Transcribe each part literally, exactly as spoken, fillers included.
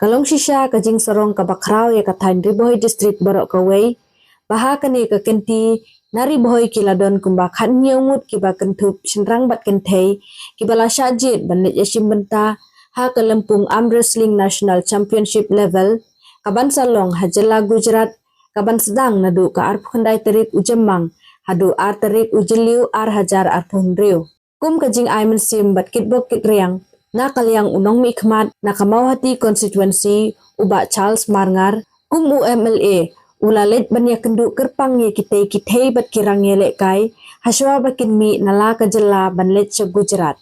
Ka long shisha ka jingsarong kaba khraw ïa ka thaiñ Ri Bhoi District baroh kawei, ba ha kane ka kynti na Ri Bhoi ki la don kumba khathynñiew ngut kiba kynthup shynrang bad kynthei kiba la shah jied ban leit ïashim bynta ha ka lympung Arm Wrestling National Championship level, kaban sa long ha jylla Gujarat, kaban sdang naduh ka arphew khyndai tarik u Jymmang haduh ar tarik u Jylliew ar hajar arphew hynriew. Kum ka jingai mynsiem bad kitbok kitriang na ka liang u nongmihkhmat na ka Mawhati constituency, u Bah Charles Marngar, kum u M L A, u la leit ban ïakynduh kyrpang ïa kitei ki thei bad ki rangïalehkai hashwa ba kin mih na la ka jylla ban leit sha Gujarat.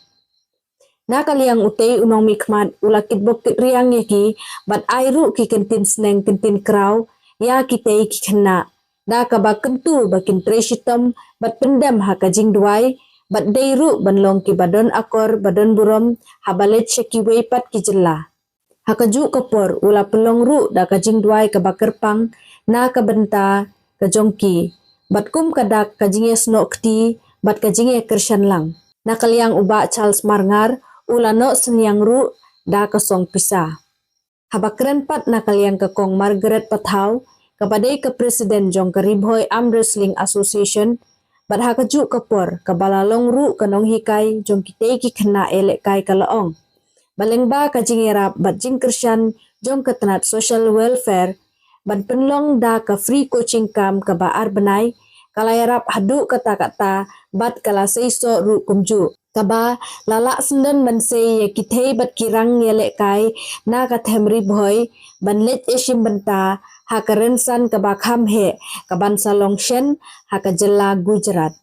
Na ka liang utei u nongmihkhmat u la kitbok kitriang ïa ki bad ai ruh ki kyntien sneng kyntien kraw ïa kitei ki khynnah, da kaba kyntu ba kin trei shitom bad pyndem ha ka jingduwai, bad dei ruh ban long kiba don akor ba don burom haba leit sha kiwei pat ki jylla. Ha kajuh ka por u la pynlong ruh da ka jingduwai kaba kyrpang na ka bynta ka jong ki, bad kum ka dak ka jingïasnoh kti bad ka jingïakyrshan lang. Na ka liang u Bah Charles Marngar u la noh synñiang ruh da ka song pisa. Haba kren pat na ka liang ka Kong Margaret Pathaw, kaba dei ka president jong ka Ri Bhoi Arm Wrestling Association, bad ha kajuh ka por kaba la long ruh ka nonghikai jong kitei ki khynnah ïalehkai, ka la ong ba lyngba ka jingïarap bad jingkyrshan jong ka tnat social welfare ban pynlong da ka free coaching camp kaba ar bnai, ka la ïarap haduh katta katta bad ka la seisoh ruh kumjuh, kaba la lah syndon ban sei ïa ki thei bad ki rangïalehkai na ka them Ri Bhoi ban leit ïashim bynta ha ka rynsan kaba kham heh kaban sa long shen ha ka jylla Gujarat.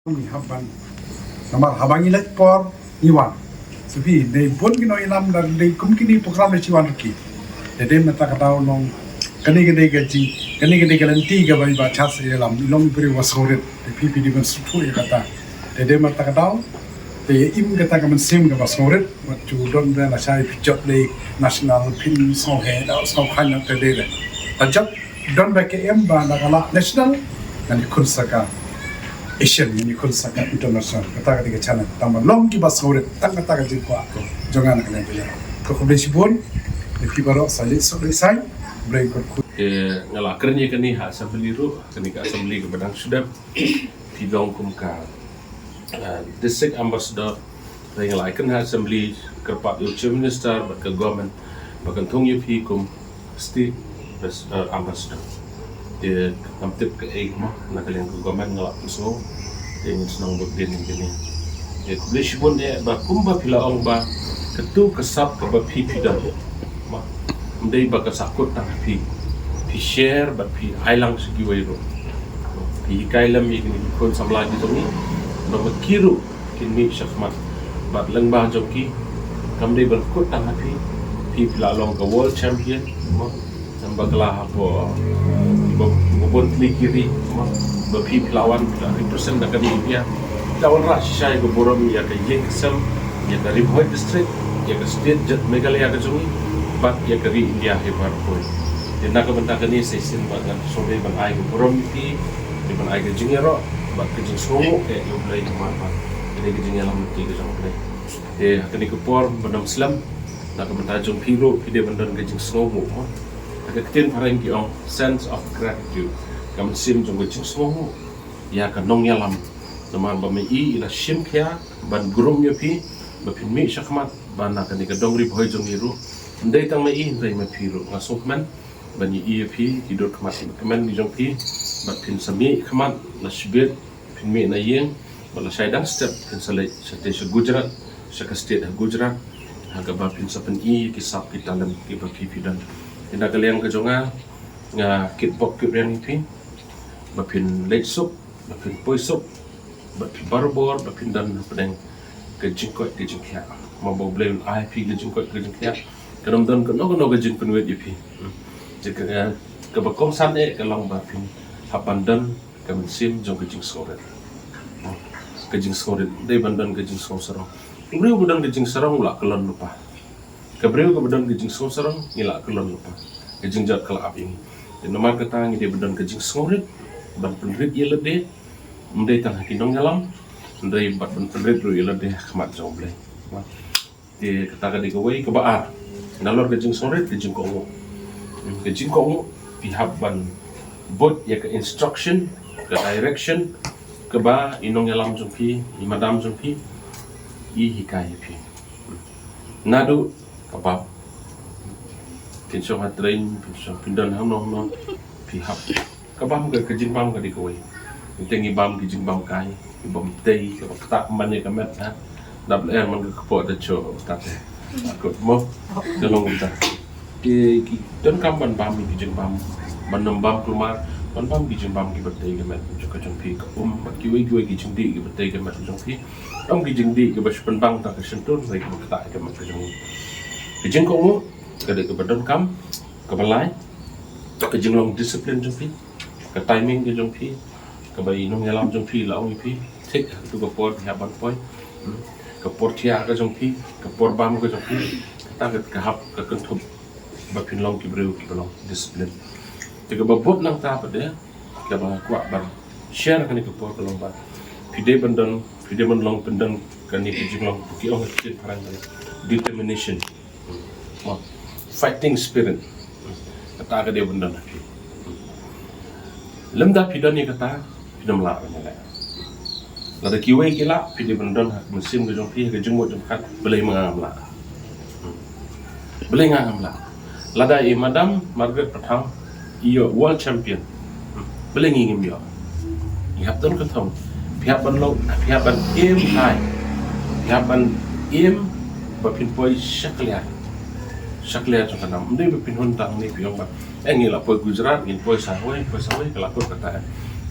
Ngi hap ban. Namar haba ngi leit por ngi wan. Shu phi dei bun ki nongïalam da dei kum kine program da shi wan ki. Da dei mynta ka daw nong kane ka dei ka ji, kane ka dei ka lynti kaba i Bah Charles ïalam, i long i briew ba sngewrit. Da phi phi dei ban sngewthuh ïa kata. Da dei mynta ka daw te ïa im kata ka mynsiem kaba sngewrit. Wat ju don ba lashai phi jop dei national, phin sngewheh da sngewkhlaiñ na te dei da. Ta jop don ba ka em ba na ka la national, ngan ïakhun sa ka Asian, ngan ïakhun sa ka international. Kata ka dei ka challenge. Tang ba long kiba sngewrit, tang kata ka jingkwah jong nga na ka liang ka jong. Ko khublei shibun, ïa phi baroh sa leit suk leit saiñ, Blei kyrkhu. Te nga la kren ïa kane ha assembly ruh, kane ka assembly kaba dang shu dep. Phi long kum ka, ah, district ambassador. Te nga la ïakren ha assembly, kyrpad ïa u Chief Minister bad ka government ba kan thung ïa phi kum state pres-, ah, ambassador. Te ngam tip kaei mo na ka liang ka government, nga la pynsngew. Te ngin shnong bad din ïa kane. Te khublei shibun eh ba kumba phi la ong ba katu ka sap kaba phi phi don, mo, ym dei ba ka sahkut tang ha phi. Phi share bad phi ai lang sha kiwei ruh. Phi hikai lem ïa kine ki khun samla ki jong ngi, namar ba ki ruh kin mih shakhmat. Bad lyngba jong ki, kam dei ban kut tang ha phi. Phi phi la long ka world champion, mo. Namar ba ka la hapoh, ba, ba bun tylli ki ri, mo. Ba phi phi la wan, phi la represent da ka ri India. Phi la wanrah shisha ïa ka burom ïa ka ïing ka sem, ïa ka Ri Bhoi District, ïa ka state jait Meghalaya ka jong ngi, bad ïa ka ri India hi baroh kawei. Te na ka bynta kane sa shisien ba ngan sngewdei ban ai ka burom ïa phi, dei ban ai ka jingïaroh bad ka jingsngewnguh ïa U Blei namar ba kane ka jingïalam lynti ka jong U Blei. Te ha kane ka por ba nym slem, Na ka bynta jong phi ruh phi dei ban don ka jingsngewnguh. Ha ka ktien phareng ki ong sense of gratitude. Ka mynsiem jong ka jingsngewnguh ïa ka nongïalam. Namar ba ma i i la shim khia ban grum ïa phi ba phin mih shakhmat ba na kane ka dong Ri Bhoi jong i ruh. Ym dei tang ma i, hynrei ma phi ruh. Nga sngewkmen ban ïa i ïa phi ki dur khmat kmen ki jong phi bad phin sa mih khmat na shibit, phin mih na ïing bad lashai dang step phin sa leit shatei sha Gujarat, sha ka state ha Gujarat, ha kaba phin sa pyni ïa ki sap ki talent kiba phi phi don. Te na ka liang ka jong nga, nga kitbok kitrwiang ïa phi ba phin leit suk, ba phin poi suk, bad phi barabor ba phin don hapdeng ka jingkoit ka jingkhiah. Ma ba U Blei un ai phi ka jingkoit ka jingkhiah, kan ym don kano kano ka jingpynwit ïa phi. Te ka, kaba kongsan eh ka long ba phin hap ban don ka mynsiem jong ka jingsngewrit. Ka jingsngewrit, dei ban don ka jingsngewsarong. U briew ba don ka jingsarong u la kyllon lypa. Ka briew kaba don ka jingsngewsarong ngi la kyllon lypa. Ka jingjot ka la ap ïa ngi. Te namar kata ngi dei ban don ka jingsngewrit ban pynrit ïa lade. Ym dei tang ha ki nongïalam, hynrei bad ban pynrit ruh ïa lade ha khmat jong U Blei. Te kata ka dei kawei. Kaba ar, nalor ka jingsngewrit, ka jingkohnguh. Ka jingkohnguh phi hap ban bud ïa ka instruction, ka direction kaba i nongïalam jong phi, i madam jong phi i hikai ïa phi. Naduh ka bam, phin shong ha train, phin shong, phin don hangno hangno, phi hap ka bam, ka, ka jingbam ka dei kawei. Ngi te ngi bam ki jingbam kai, ki bam tei, kaba ktah man ïa ka met ha. Dap lyer man ka kpoh da cho ta te. Akut mo. Ka long ta. Ki, ki donkam ban bam ki jingbam, ban nym bam kulmar, ban bam ki jingbam kiba tei ka met jong ka jong phi, ka um bad kiwei kiwei ki jingdih kiba tei ka met jong phi. Ym ki jingdih kiba shu pynbang tang ka shyntur, hynrei kiba ktah ka met ka jong ngi. Ka jingkohnguh ka dei kaba donkam. Kaba lai, ka jinglong discipline jong phi, ka timing ka jong phi, kaba i nongïalam jong phi la ong ïa phi, thik ha katu ka por phi hap ban poi. Hmm. Ka por thiah ka jong phi, ka por bam ka jong phi, kata ka, ka hap ka kynthup ba phin long ki briew kiba long discipline. Te kaba bud nangta pat de, kaba kwah ban share kane ka por ka long ba phi dei ban don, phi dei ban long pyndon kane ka jinglong, ki ong ha ka ktien phareng ka determination. Mo, fighting spirit. Kata ka dei ban don ha phi. Lymda phi don ïa kata, phin ym lah ban ïaleh. Lada kiwei ki lah, phi dei ban don ha ka mynsiem ka jong phi, ha ka jingmut jingpyrkhat, balei ma nga ngam lah. Balei nga ngam lah. Lada i Madam Margaret Pathaw i ïoh world champion, balei ngi ngim ïoh? Ngi hap don ka thong. Phi hap ban long, phi hap ban aim high. Phi hap ban aim ba phin poi sha kliar, sha kliar jong ka nam. Ym dei ba phin hun tang ne phi ong ba, eh, ngi la poi Gujarat, ngin poi sa hoi, poi sa hoi, ka la kut kata.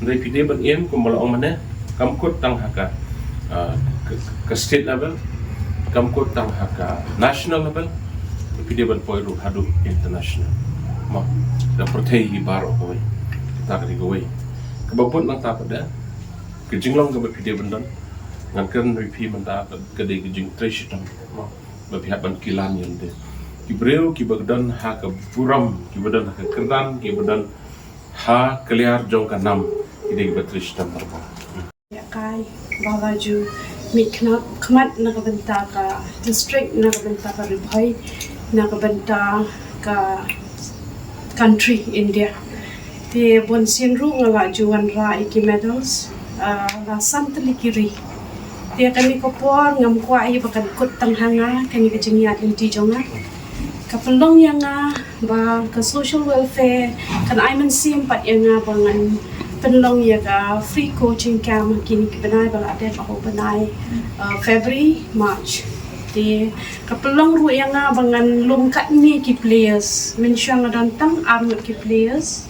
Ym dei, phi dei ban aim kumba la ong mynne, kam kut tang ha ka, ah, ka, ka state level, kam kut tang ha ka national level, phi dei ban poi ruh haduh international. Mo, da pyrthei hi baroh kawei. Kata ka dei kawei. Kaba bud nangta pat de, ka jinglong kaba phi dei ban don, ngan kren ïa phi mynta, ka dei ka jingtrei shitom. Mo, ba phi hap ban kilan ïa lade. Ki briew kiba don ha ka burom, kiba don ha ka kyrdan, kiba don ha kliar jong ka nam, ki dei kiba trei shitom baroh. Ïa kai, ba la ju mih khmat, khmat na ka bynta ka district, na ka bynta ka Ri Bhoi, na ka bynta ka country India. Te bun sien ruh nga la ju wanrah ïa ki medals, ah, la san tylli ki ri. Te kane ka por ngam kwah ïa ba kan kut tang ha nga kane ka jingïaid lynti jong nga. Ka pynlong ïa nga ba ka social welfare kan ai mynsiem pat ïa nga ba ngan pynlong ïa ka free coaching camp ha kine ki bnai ba la dep, ha u bnai, uh, February, March. Te ka pynlong ruh ïa nga ba ngan lum katne ki players. Mynshuwa nga don tang ar ngut ki players.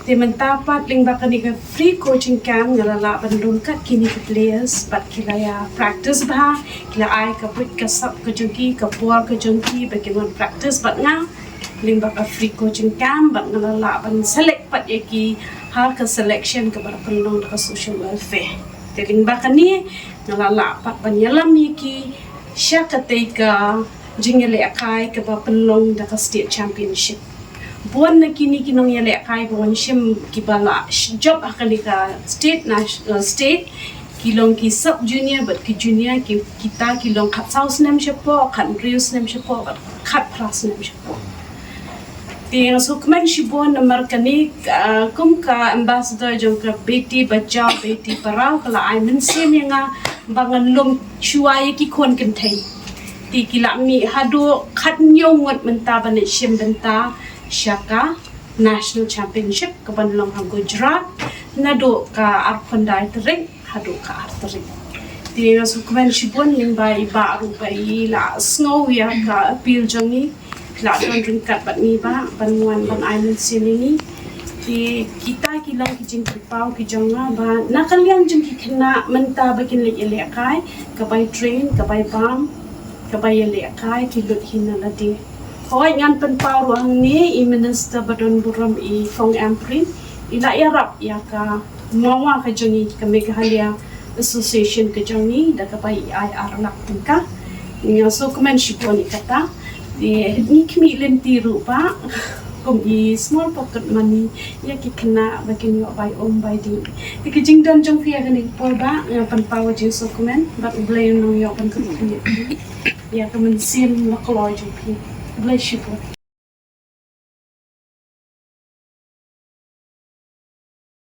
Te mynta pat lyngba kane ka free coaching camp nga la lah ban lum kat kine ki players bad ki la ïa practice bha, ki la ai ka buit ka sap ka jong ki, ka por ka jong ki ba kin wan practice bad nga lyngba ka free coaching camp, bad nga la lah ban select pat ïa ki ha ka selection kaba la pynlong da ka social welfare. Te lyngba kane nga la lah pat ban ïalam ïa ki sha katei ka jingïalehkai kaba pynlong da ka state championship. Bun na kine ki nongïalehkai ba wan shim kiba la sh-, jop ha kane ka state, national, state, ki long ki sub junior bad ki junior, ki, kita ki long khatsaw snem shapoh, khathynriew snem shapoh bad khatphra snem shipor. Te nga sngewkmen shibun namar kane, ah, kum ka ambassador jong ka Beti Bachao Beti Padhao ka la ai mynsiem ïa nga ba ngan lum shuwa ïa ki khun kynthei. Te ki la mih haduh khathynñiew ngut mynta ban leit shim bynta sha ka National Championship ka ban long ha Gujarat naduh ka arphew khyndai tarik haduh ka ar tarik. Te nga sngewkmen shibun lyngba i Bah ruh ba i la sngew ïa ka appeal jong ngi, la don ryngkat bad ngi ba ban wan ban ai mynsiem ïa ngi. Te kita ki long ki jingkyrpad ki jong nga ba na ka liang jong ki khynnah mynta ba kin leit ïalehkai, ka bai train, ka bai bam, ka bai ïalehkai, ki lut hi na lade. Hooid, ngan pynpaw ruh hangne i Minister ba don burom i Kong Ampareen i la ïarap ïa ka MAWA ka jong ngi, ka Meghalaya Association ka jong ngi, da kaba i ai ar lak tyngka. Nga sngewkmen shibun ïa kata. Te ngi khmih lynti ruh ba kum i small pocket money ïa ki khynnah ba kin ïoh bai um bai dih. Te ka jingdon jong phi ha kane ka por ba nga pynpaw ka jingsngewkmen bad U Blei un nang ïoh ban kyrkhu ïa phi ïa ka mynsiem la kloi jong phi. Khublei shibun.